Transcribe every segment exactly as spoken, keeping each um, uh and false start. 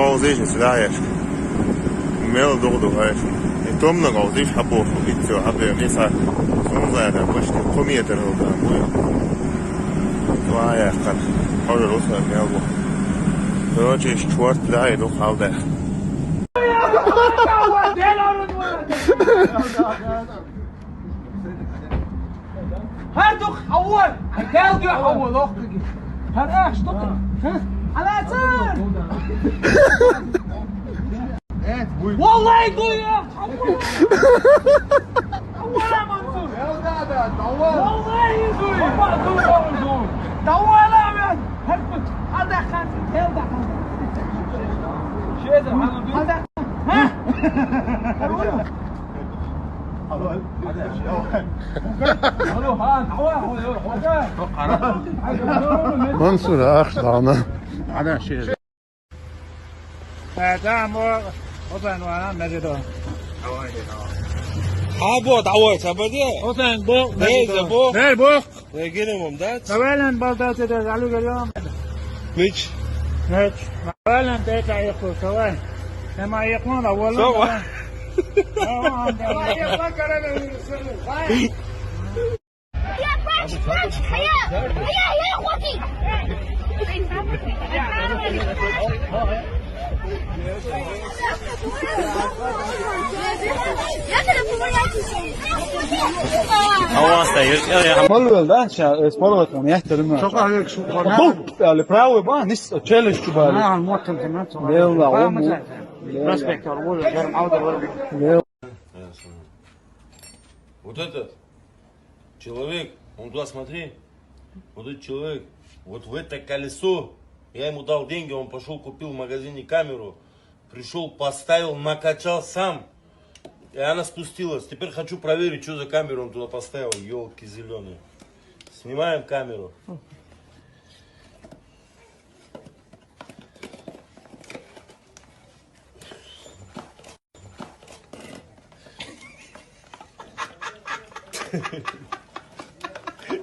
Говзийша сюда яшка. Мел дугу дугу яшка. И томна говзийша хьабоху, иццо хьабе, миса. Сунзайда почти кхо метр хилда, буй. Ва яхкар. Хожа руса мел бу. Короче, чорт да, и дух халда. ХӀара дукха хьавор! Хьай дел дуьхьа хьавор, лохкаги! ХӀара ахь ду-кх! ХӀа? Хьалацар! Валлахи, ду я! Хьавор! Хьавор, Мансур! Валлахи, ду я! Давай, Мансур! ХӀара ду! Хьадаххан! Хьадаххан! Хьадаххан! ХӀа? Мансур, ахча дӀана. Э, да, мо, Хусен вана, межидо. Хьан бо, дӀавой, ца баде? Хусен бо, Эй, межидо. Забо. Эй, бо. Эй, гинамам, да? Давай лан балда те да, алу гелем. Мич. Мич. Давай лан те та яху, давай. Эма яху, да, валла. Сова. Давай. Давай, давай, давай, давай. Мал вел, да? Ша, э, спорт ватан, я, термин. Шока, я, шу-, Бу, али, правый ба, нис, челюсть чубали. А, вот он, он, он. Лела, он, Респект, он, он, он, он. Лела. Вот этот человек, он туда смотри, вот этот человек, вот в это колесо, я ему дал деньги, он пошёл купил в магазине камеру, пришёл, поставил, накачал сам, и она спустилась. Теперь хочу проверить, что за камеру он туда поставил, ёлки зелёные. Снимаем камеру.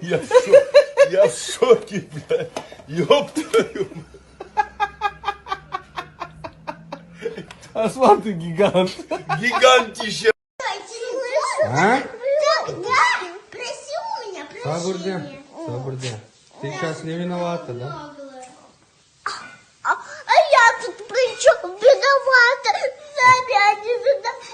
Я в шо-, я в шоке, блядь. Ёб твою мать. Аслан, ты гигант. Гигантище. А? Тогда проси у меня прощения. Сабырда, сабырда. Ты сейчас не виновата, да? А, а я тут при чём виновата? Сами они виноваты.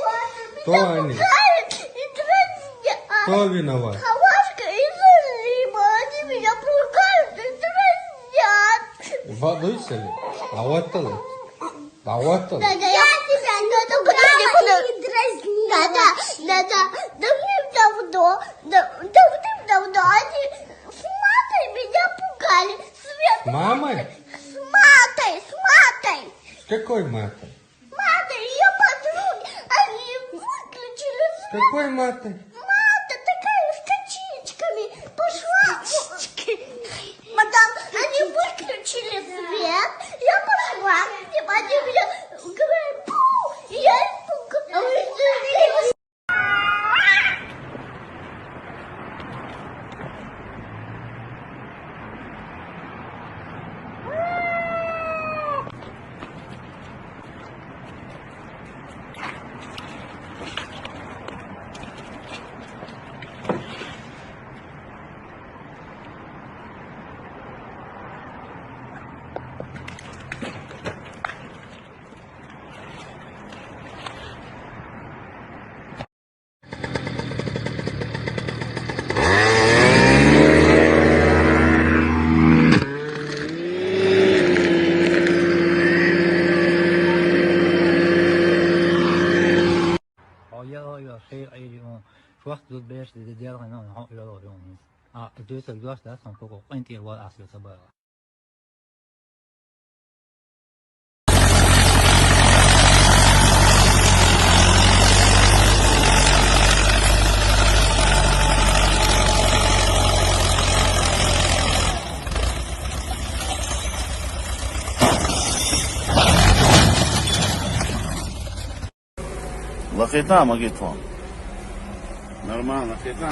Кто они? Меня пугают и дразнят. Кто виноват? Хавашка и Залима. Они меня пугают и дразнят. Вадуйся ли? А вот ты. А вот ты. Да, да, я тебя не пугаю и не дразнила. Да, да, да, давным-давно, да, давным-давно они с матой меня пугали. Свет. Мамой? С матой, с матой. С какой матой? Матой, её подруги, они выключили свет. С какой матой? Мата такая с косичками. Пошла. С косичками. Мадам, они выключили свет. Я пошла. И они мне говорят: «Пу!» И я испугалась. Ой, ой, ой, хӀера Ӏийри он. Шух зуд берш де дерга он, хьо йола он. А, дуьйцург дош дац, хьуна куку къинтӀера вала ас ю ца бара. Лакхийтан ма гитван. Нормально, лакхийтан.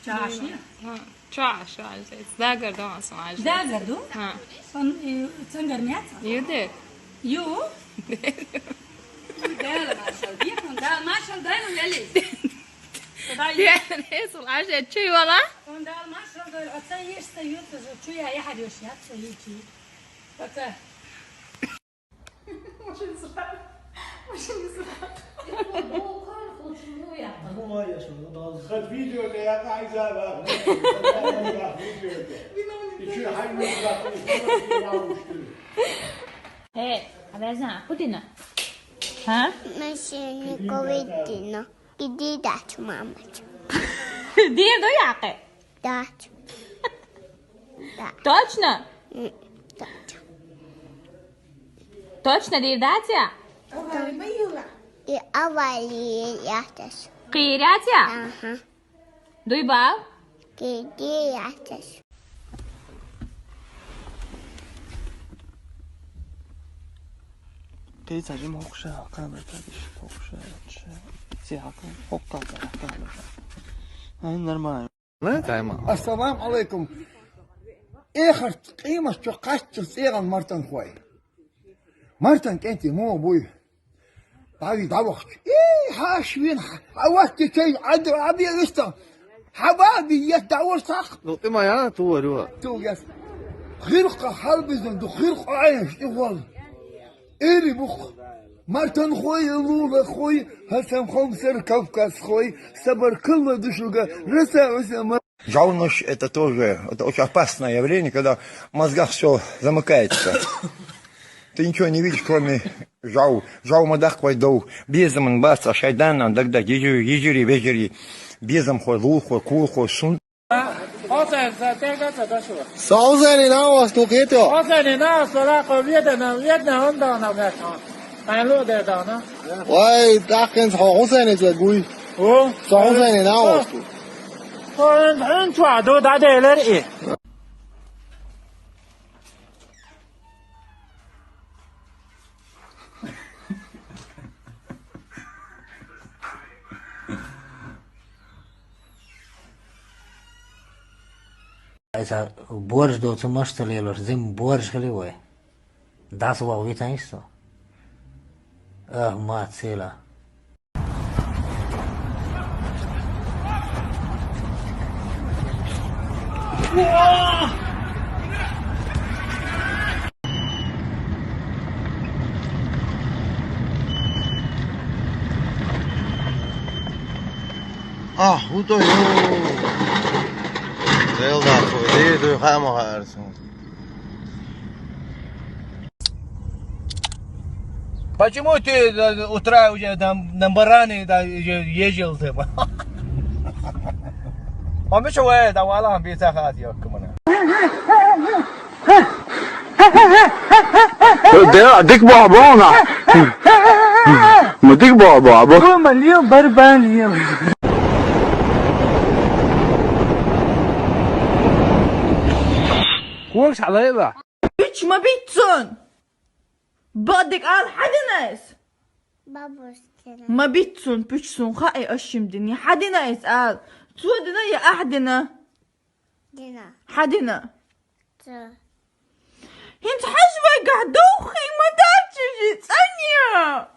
Чаши. Чаш, чаш. Дагар дон сам аж. Дагар ду? Ха. Он, э, цангар мят? Юдек. Ю? Дала машал, дихун, дала машал, дай ну вели. Дай. Я, не, сул аж чи вала? Он дала машал, дай, отца ешта ют, чу я, я харюш, я, ца ечи. Пока. Очень срать. Очень срать. Как видео-то я так забыл. Видео-то. Ты чё, хайну забыл? Э, обязательно, куда на? А? Машинниковый дина. Иди дать, мамочка. Дир ду яке? Дать. Да. Точно? М, дать. Точно дир дать я? И авария яхтас. Кир ят я? Ага. Дуй бал? Кир яхтас. Кей цажим хокша, камера тадиш хокша, чи. Си хака, хокка, камера. Ай, нормально. Ассаламу алейкум. Эхарт къимат чу къачча цӀеран Мартан хой. Мартан кӀентий мо буй. Дави давахч. Э, хаш вин, аватти чай, ад, аби виста. Хабаби ят давар сах. Ну, ты моя, ту варю. Ту яс. Хирха халбизан, ду хирха айш, и вал. Эри бух. Мартан хой, Лула хой, Хасан Хомсер, Кавказ хой, Сабар Кылла душуга, Раса Усама. Жаунаш — это тоже, это очень опасное явление, когда в мозгах все замыкается. Ты ничего не видишь, кроме жау. Жау мадах хой дов. Безамын баса, шайданнан, дагда, ежири, ежири, вежири. Безам хой, лул хой, кул хой, сун. Хозен, за тегата дошла. Саузени навас тухето. Хозени навас, вала ко ведена, ведна онда на мета. Ай лу де дана. Вай, такин са хозени за гуй. О? Са хозени навас ту. Хозен, хозен чуа ду да делер и. Айса борщ доцу мышца лелош, зим борщ хли вай. Дас вал витаишсо. Ах, мат села. А, худой. Зелда, худой, хама харсун. Почему ты, э, утра уже там на баране, да, е-, ездил ты? А мы что, э, да, вала, бицахат, ёкмана. Да, дик бабона. Мы дик баба, бо. Бу малил барбалил. Куш алайла. Пуч ма битцун. Бадик ал хадинас. Бабушкина. Ма битцун, пучсун, хай ашим дини. Хадинас ал. Цу дина я ахдина. Дина. Хадина. Цу. Хинт хажва гадухи ма дачи цания.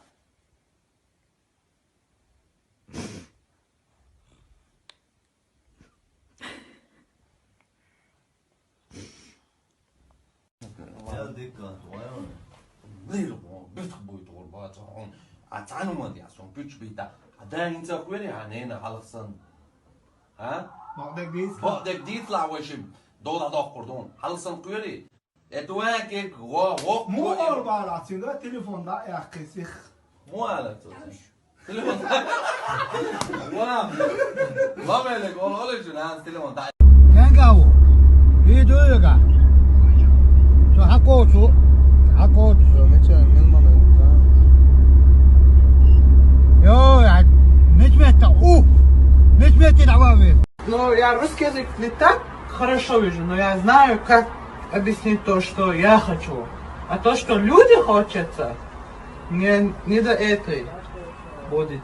Лир бо, битх буй тур ба цаун. А цану ма диасон, пуч бита. А да инца хуэри, а нена халхсан. А? Бо дек дис. Бо дек дис ла вешим. Дола дох курдун. Халхсан хуэри. Этуа кек го, го. Му ор бара цинга телефон да я кесих. Му ала цо. Телефон. Ва. Ва мелек, ол, ол ишин, ан телефон да. Кенгаво. Видео йога. Со хакоцу. Хакоцу. Со меча, мин момент, да. Йо, я, мечмета, у. Мечмета давай. Ну, я русский язык не так хорошо вижу, но я знаю, как объяснить то, что я хочу. А то, что люди хотят, мне не до этой будет.